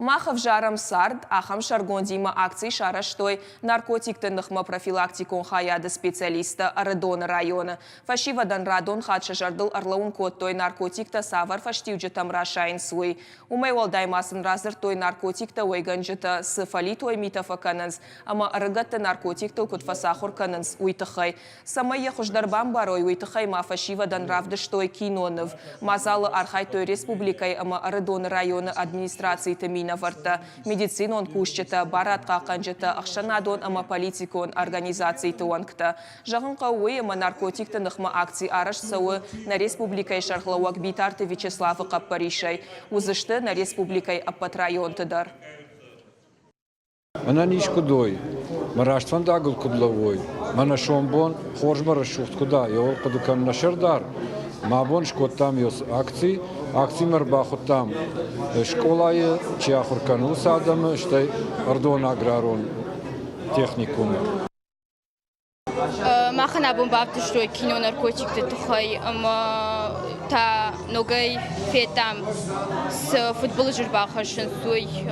Мах ӕвзарӕм цард, ахӕм сӕргондимӕ акци сарӕзтой наркотикты ныхмӕ профилактикон хайады специалисттӕ Ӕрыдоны районы. Фӕсивӕдӕн радон хатт сӕ зӕрдыл ӕрлӕууын кодтой, наркотиктӕ цавӕр фӕстиуджытӕм расайынц, уый. Уымӕй уӕлдай ма сын радзырдтой, наркотиктӕ уӕйгӕнджытӕ цы фӕлитой митӕ фӕкӕнынц ӕмӕ ӕрыгӕтты наркотиктыл куыд фӕцахуыр кӕнынц, уый тыххӕй. Цӕмӕй йӕ хуыздӕр бамбарой, уый тыххӕй ма фӕсивӕдӕн равдыстой киноныв. Мадзалы архайдтой республикӕйы ӕмӕ Ӕрыдоны районы администрациты минӕвӕрттӕ, медицинон кусджытӕ, барадхъахъхъӕнджытӕ, ӕхсӕнадон ӕмӕ политикон организациты уӕнгтӕ. Зӕгъын хъӕуы уый, ӕмӕ наркотикты ныхмӕ акци арӕзт цӕуы нӕ республикӕйы сӕргълӕууӕг Битарты Вячеславы хъӕппӕрисӕй. Уыдзысты нӕ республикӕйы ӕппӕт районты дӕр. Ӕнӕниз куыд уой, мӕ раст фӕндагыл куыд лӕууой, мӕнӕ сомбон хорз мӕ рӕсугъд куыд а, йӕ хъуыды кӕн нӕ сӕрдар, мӕ бон скодтам йӕ акци. Акцимӕ ӕрбахуыдтам скъолайы чи ахуыр кӕны, уыцы адӕмы, стӕй ӕрдон аграрон техникумы. Махӕн абон бавдыстой кино наркотикты тыххӕй ӕмӕ та ногӕй федтам, цы фыдбылыз ӕрбахӕссынц, уый.